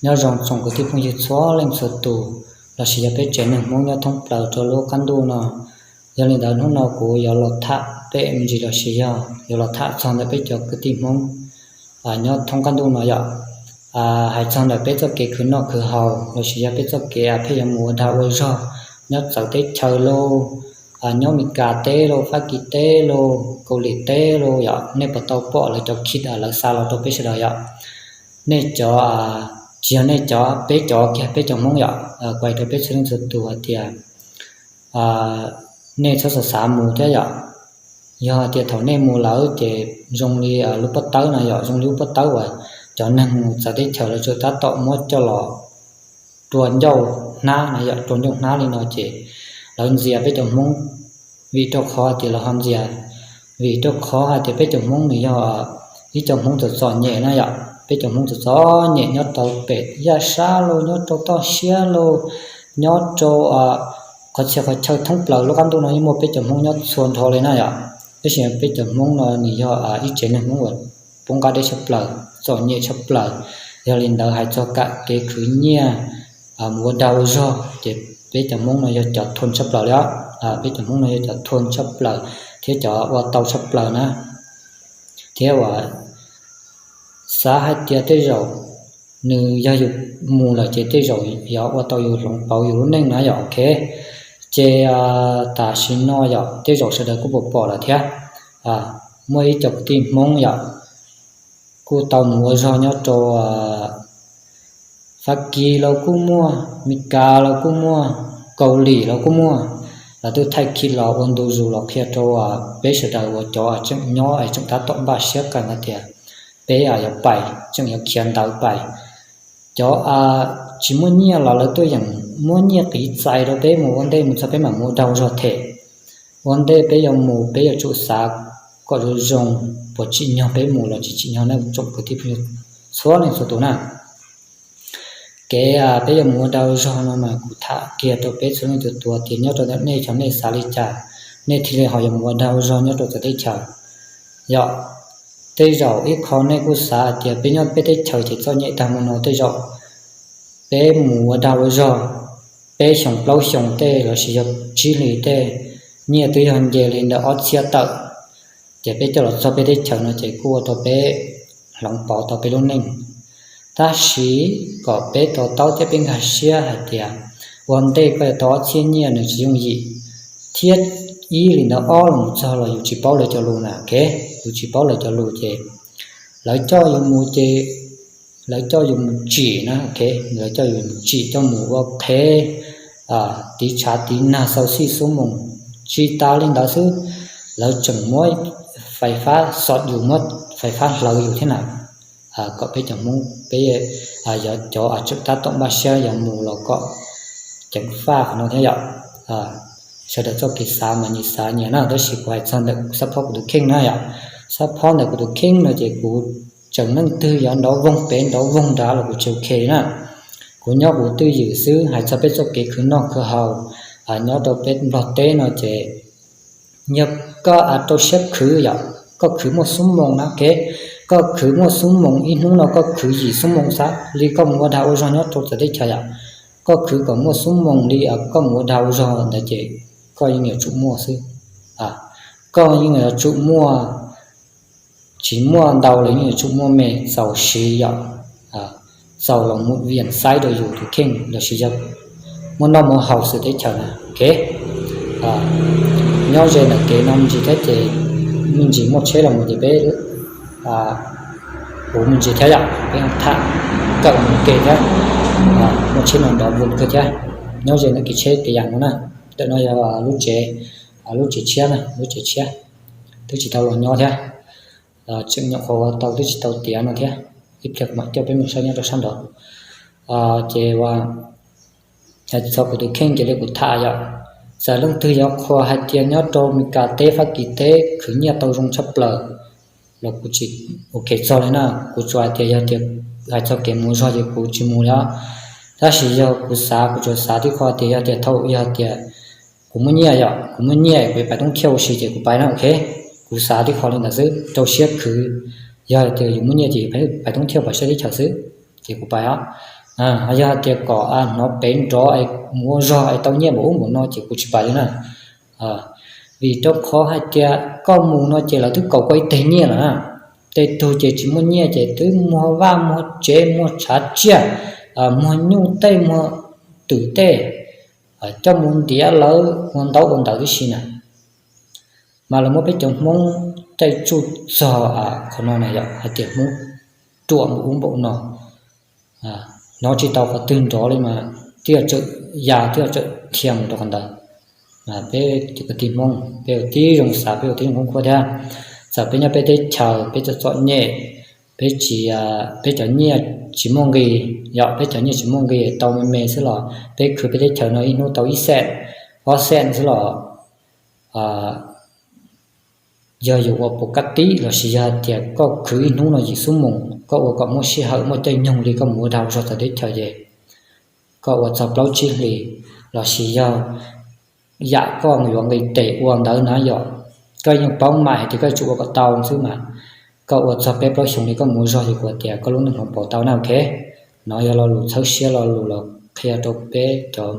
Nyob zoo tsoom kwv tij phooj ywg txhua leej txhua tus, lossis yog peb tsev neeg Hmoob nyob thoob plaws rau lub qab ntuj no. Yog li ntawd hnub no kuv yuav los tham pem me ntsis lossis yog yuav los tham txog ntawm peb cov kwv tij Hmoob nyob thoob qab ntuj no yom. Hais txog ntawm peb txoj kev khwv noj khwv haus lossis yog peb txoj kev pheej yuav mus ua dag ua zog nyob txawv teb chaws lauj, nyob Meskas teb lauj, Fab Kis teb lauj, Kaus Lim teb lauj yom, nej puas tau pom lawv cov khib lawv xa los rau peb sawv daws yom? Nej cov, tsis yog nej cov, peb cov kiag, peb cov Hmoob yom, kuv hais rau peb txhua leej txhua tus hais tias nej txhob xav xav mus thiab yom. Yog hais tias thaum nej mus lawm ces zoo li lub pob tawb no yom, zoo li lub pob tawb uas cov neeg mus txawv teb chaws lawv tsuas tab tom muab coj los rua ncauj hnab no yom, rua ncauj hnab li no ces lawv ntxias peb cov Hmoob, vim rau qhov tias lawv ho ntxias, vim rau qhov hais tias peb cov Hmoob nws yog ib cov Hmoob txom txom nyem na yom, peb cov Hmoob txom txom nyem nyob rau pem yaj sab lauj, nyob rau toj siab lauj, nyob rau qhov txhia qhov chaw thoob plaws lub qab ntuj no yeej muaj peb cov Hmoob nyob txhua nrho li na yom. Tab sis peb cov Hmoob no nws yog ib tsev neeg Hmoob uas poob qab deb tshaj plaws, txom nyem tshaj plaws. Yog li ntawd hais txog kam kev khwv nyiaj mus ua dag ua zog ces peb cov Hmoob no yog cov thuam tshaj plaws li os. Peb cov Hmoob no yog cov thuam tshaj plaws thiab cov ua tau tshaj plaws na. Thiab uas xav hais tias tej zaum nws yog yus mus lawm ces tej zaum yuav ua tau yus hloov pauv yus lub neej na yom, ok. Ces tam sim no yom tej zaum sawv daws kuj puas pom lawm thiab, muaj ib co kwv tij Hmoob yom kuj tau mus ua zog nyob rau Fab Kis los kuj muaj, Mes Kas los kuj muaj, Kaus Lim los kuj muaj. Lawv twb thaij khib los ua ntu zus los qhia rau peb sawv daws uas cov tseem nyob es tseem tab tom npaj siab kawg hais tias peb yuav pais, tseem yuav khiav ntawd pais. Cov tsis muaj nyiaj los lawv tuaj yeem muab nyiaj qiv txais rau peb mus ua ntej mus txog peb mam mus ua dag ua zog them. Ua ntej peb yuav mus peb yuav tsum xav kom zoo zoo, puas tsim nyog peb mus los tsis tsim nyog na tsoom kwv tij phooj ywg txhua leej txhua tus na. Kev peb yuav mus ua dag ua zog no mas kuv tham kiag rau peb txhua leej txhua tus tias nyob rau ntawm nej xyov nej xav li cas, nej thiaj li ho yuav mus ua dag ua zog nyob rau txawv teb chaws. Yog tej zaum ib qho nej kuj xav hais tias peb nyob peb teb chaws ces txom nyem tag mus no, tej zaum peb mus ua dag ua zog peb xyoos plaub xyoos tej lossis yog tsib hlis tej, nyiaj twb yog nce li ntawm ob txhiab tawm, ces peb coj los txog peb teb chaws no ces kuj ua rau peb hloov pauv tau peb lub neej. Tab sis kom peb to taub thiab peb nkag siab hais tias ua ntej koj yuav tau ob txhiab nyiaj nws tsis yooj yim, thiab ib li ntawd ob los mus txog los yus tsis paub lawv cov lus na, ok, yus tsis paub lawv cov lus ces lawv coj yus mus ces lawv coj yus mus tsim na, ok, lawv coj yus mus tsim coj mus ua qhev, tiv tshav tiv nag xau xij xuab moos. Tsis tas li ntawd xwb, lawv tseem muab fais fab xov yus, muab fais fab hlawv yus thiab na. Kom peb cov Hmoob peb yog cov tseem tab tom npaj siab yuav mus los kom ceev faj qhov no thiab yom. Sawv daws txoj kev xav mas nyias xav nyias na, tab sis kuv hais txog ntawm xab phob kuv tus kheej na yom. Xab phob ntawm kuv tus kheej no ces kuv tseem leej twg yuav nrov voog pem nrov voog nrad los kuv tsis ok na. Kuv nyob kuv twj ywm xwb, hais txog peb txoj kev khwv noj khwv haus nyob rau peb Nplog teb no ces yog koj rau siab khwv yom, koj khwv muaj xuab moos na, ok, koj khwv muaj xuab moos, ib hnub no koj khwv yim xuab moos xwb li koj mus ua dag ua zog nyob rau txawv teb chaws yom, koj khwv kom muaj xuab moos li koj mus ua dag ua zog ntawd ces koj yeej yuav tsum muaj xwb. Koj yeej yuav tsum muaj, tsis muaj ntau los yeej yuav tsum muaj me txaus siv yom, txaus los mus viam xaiv rau yus tus kheej lossis yog muaj noj muaj haus xwb teb chaws na, ok. Nyob ze ntawm kev no me ntsis thiab ces me ntsis muaj tsheb los mus ces peb puv me ntsis thiab yom, peb tham kawm mus ke thiab, muaj tsheb no nrov voog kawg thiab. Nyob ze ntawm kev tsheb kev yam no na, ntawm no yog lub tsev, lub tsev tshiab na, lub tsev tshiab, twb tsis tau los nyob thiab, tseem nyuam qhuav ua tau twb tsis tau tiav no thiab, ib pliag kuv mam coj peb mus saib nyob rau sab nraud. Ces hais txog kuv tus kheej ces li kuv tham yom, txawm leej twg yuav qhuas hais tias nyob rau Mes Kas teb Fab Kis teb khwv nyiaj tau zoo tshaj plaws los kuv tsis ok txog li na. Kuv tsuas hais tias yog tias hais txog kev mus zog ces kuv tsis mus li os. Tab sis yog kuv xav, kuv tsuas xav tib qho tias yog tias thaum yog tias kuv muaj nyiaj yom, kuv muaj nyiaj kuv yuav pais toob thiaj ua si ces kuv pais na, ok. Kuv xav tib qho li ntawd xwb, rau siab khwv Yog tias yus muaj nyiaj ces yus pais toob thiaj pais saib teb chaws xwb, ces kuv pais os. Yog hais tias kom hnov pem nrov es mus ua zog es tau nyiaj npaum ub npaum no ces kuv tsis pais li na. Vim rau qhov hais tias koj mus no ces lawv twb kaum koj ib teg nyiaj lawm na. Tej tug ces tsis muaj nyiaj ces twb muag vaj muag tsev muag tshav tsiaj, muag nyuj tej muag twm tej, coj mus ntiav lawv ua ntaub ua ntawv tib si na. Mas lawv muab peb cov Hmoob caij tsuj txog qhov no na yom, hais tias Hmoob ruam npaum ub npaum no, hnov tsis tau qhov twg nrov li mas twb yog tsawm ya twb yog tsawm dhia mus rau qhov ntawd. Mas peb cov kwv tij Hmoob peb ua tib zoo xav peb ua tib zoo khoob khuab thiab. Txawm peb nyob peb teb chaws peb txom txom nyem, peb tsis, peb cov nyiaj tsis muaj nqis, yog peb cov nyiaj tsis muaj nqis tau me me xwb los peb khwv peb teb chaws no ib hnub tau ib xees, ob xees xwb los yog yus ua pus kab tib lossis yog tias koj khwv ib hnub no yim xub moos koj ua kom muaj sij hawm muaj caij nyoog li koj mus ua dag ua zog txawv teb chaws ces koj ua txog plaub tsib hlis lossis yog yam koj yuav nqis tes ua ntawd na yom, koj yeej paub mam hais tias koj yuav tsum ua kom tau xwb mas. Koj ua txog peb plaub xyoos li koj mus ua zog ces kuv tias koj lub neej hloov pauv tau na, ok. No yog lo lus txhawb siab lo lus los qhia rau peb cov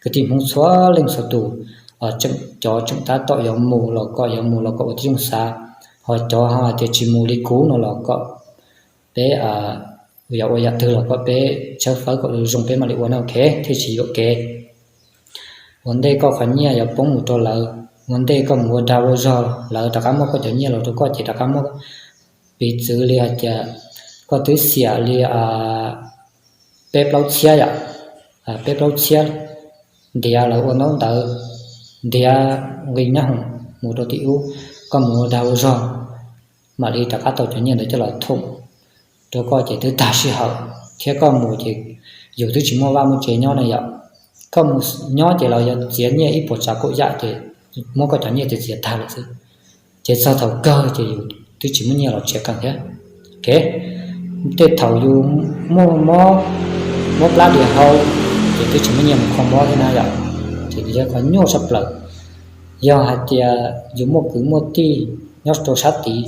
kwv tij Hmoob txhua leej txhua tus, cov tseem tab tom yuav mus los kom yuav mus los kom ua tib zoo xav, ho cov ho hais tias tsis mus li kuv no los kom peb yuav ua yam twg los kom peb tshawb fawb kom zoo peb mam li ua na, ok, thiaj tsis yuam kev. Ua ntej koj qhov nyiaj yuav poob mus rau lawv, ua ntej koj mus ua dag ua zog lawv rov qab muab koj cov nyiaj los rau koj ces rov qab muab, piv txwv li hais tias koj twb xiam li peb plaub txhiab yom, peb plaub txhiab ntiav lawv ua ntaub ntawv, ntiav nqi nyob hoom mus rau tim ub, koj mus ua dag ua zog mam li rov qab tau cov nyiaj ntawd coj los thoom rau koj ces twb tag sij hawm thiab koj mus ces yus twb tsis muaj vaj muaj tsev nyob na yom. Koj mus nyob ces los yog txiav nyiaj ib puas tsav kaum yam ces muab koj cov nyiaj txiav txiav tag lawm xwb, ces txog thaum kawg ces yus twb tsis muaj nyiaj los tsev qees thiab. Ok, tej thaum yus muaj mob, muab plab dias hau ces twb tsis muaj nyiaj mus kho mob thiab na yom, ces nws yog qhov nyuaj tshaj plaws. Yog hais tias yus muaj kwv muaj tij nyob rau sab tid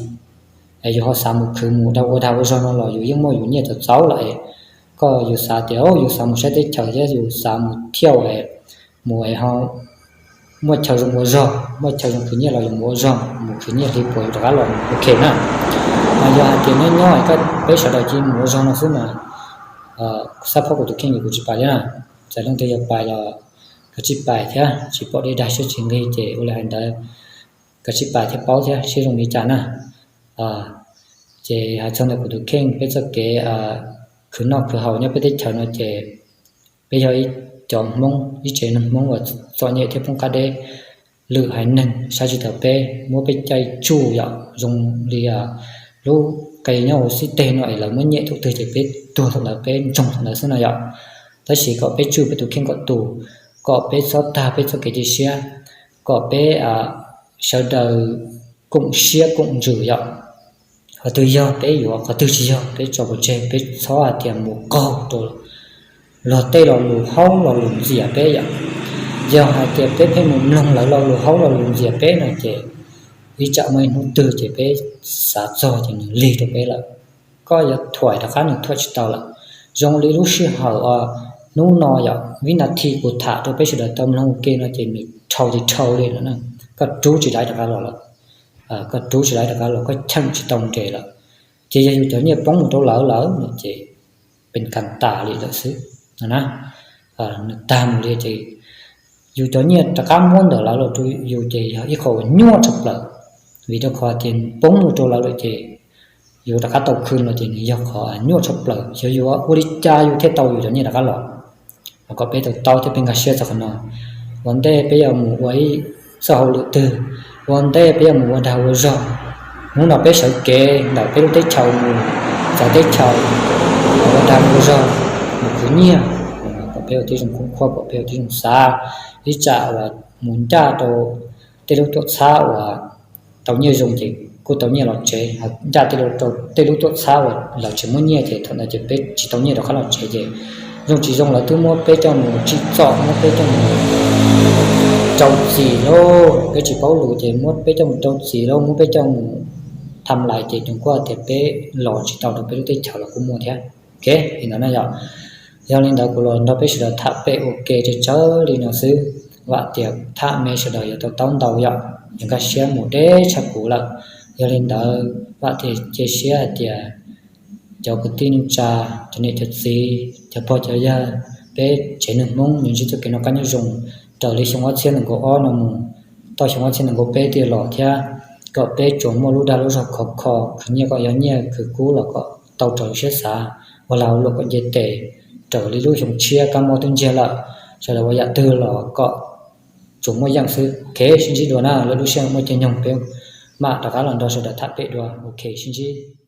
es yus ho xav mus khwv mus dag ua dag ua zog no los yus yeej muaj yus nyiaj txaus txaus lawm es koj yus xav tias yus xav mus saib teb chaws thiab yus xav mus thiauj es mus es ho muaj chaw zoo ua zog, muaj chaw zoo khwv nyiaj los yus mus ua zog, mus khwv nyiaj hli puas yus rov qab los ok na. Mas yog hais tias nyob nyob peb sawv daws cia mus ua zog no xwb mas xab phob kuv tus kheej kuv tsis pais thiab na. Txawm leej twg yog pais los kav tsij pais thiab, tsis pom dej dag siab tsis nqig ces ua li hais ntawd, kav tsij pais thiab paub thiab seb zoo li cas na. Ces hais txog ntawm kuv tus kheej peb txoj kev khwv noj khwv haus nyob peb teb chaws no ces peb yog ib cov Hmoob ib tsev neeg Hmoob uas txom nyem thiab poob qab deb. Lwm haiv neeg saib tsis taus peb, muab peb caij tsuj yom, zoo li lub qe nyob hauv xib teg no es lawv muab nyem thaum twg ces peb tuag thaum ntawd peb ntsoog thaum ntawd xwb no yom. Tab sis kom peb tswj peb tus kheej kom tus, kom peb txhob tag peb txoj kev cia siab, kom peb sawv daws koom siab koom ntsws yom. Qhov twg yog peb yuav, qhov twg tsis yog peb tso pov tseg, peb txhob hais tias mus qaug rau luag tej lo lus haub lo lus ntxias peb yom. Yog hais tias peb pheej mus mloog lawv lo lus haub lo lus ntxias peb no ces ib tsam muaj ib hnub twg ces peb xav txog ces nws lig rau peb lawm. Koj yuav thuam rov qab nws thuam tsis tau lawm. Zoo li lub sij hawm os, hnub no yom, vib nas this kuv tham rau peb sawv daws tau mloog ua ke no ces nws dhau ces dhau li no na. Koj rub tsis dai rov qab los lawm. Koj rub tsis dai rov qab los, koj cheem tsis tau nres lawm. Ces yog yus cov nyiaj poob mus rau lawv lawm no ces pes kas tas li lawm xwb no na. Nws tag mus li ces yus cov nyiaj rov qab muab ntawm lawv los rau yus ces yog ib qho uas nyuaj tshaj plaws. Vim rau qhov tias poob mus rau lawv lawm ces yus rov qab tau khwv los ces nws yog qhov nyuaj tshaj plaws. Xyov yus ua li cas yus thiaj tau yus cov nyiaj rov qab los. Kom peb to taub thiab peb nkag siab txog qhov no. Ua ntej peb yuav mus ua ib txoj hauj lwm twg, ua ntej peb yuav mus ua dag ua zog, hnub no peb sawv kev ntawm peb lub teb chaws mus txawv teb chaws, ua dag ua zog, mus khwv nyiaj, kom peb ua tib zoo khoob khuab, kom peb ua tib zoo xav. Ib tsam uas mus ncaj rau tej lub tuam txhab uas tau nyiaj zoo ces kuj tau nyiaj los tsev, ncaj tej lub tuam txhab uas lawv tsis muaj nyiaj ces thaum ntawd ces peb tsis tau nyiaj rov qab los tsev ces zoo tsis zoo lawv twb muab peb coj mus tsim txom, muab peb coj mus rau txim lauj, peb tsis paub lus ces muab peb coj mus rau txim lauj, muab peb coj mus tham lais ces nws kuj tias peb los tsis tau rau peb lub teb chaws los kuj muaj thiab. Ok, li ntawd na yom. Yog li ntawd kuv los nrog peb sawv daws tham pem ua ke tsawg tsawg li no xwb. Vam tias tham me sawv daws yuav tau taub ntau yom, yuav nkag siab mus deb tshaj kuv lawm. Yog li ntawd vam tias cia siab hais tias cov kwv tij neej tsa, cov niam cov txiv, cov pog cov yawg, peb tsev neeg Hmoob nws ntsib txoj kev noj qab nyob zoo raws li xyoo ob txhiab nees nkaum ob no mus txog xyoo ob txhiab nees nkaum peb thiaj los thiab, kom peb tsuas muaj lub dag lub zog khov kho, khwv nyiaj kom yog nyiaj, khwv kub los kom tau raws lub siab xav, ua lag ua luam kom nce tes raws li lub xyoo tshiab kab mob twb ntsiag lawm. Sawv daws ua yam twg los kom tsuas muaj yeej xwb. Ok, sib ntsib dua na, lwm lub sij hawm muaj caij nyoog peb mam rov qab los nrog sawv daws tham pem dua. Ok, sib ntsib.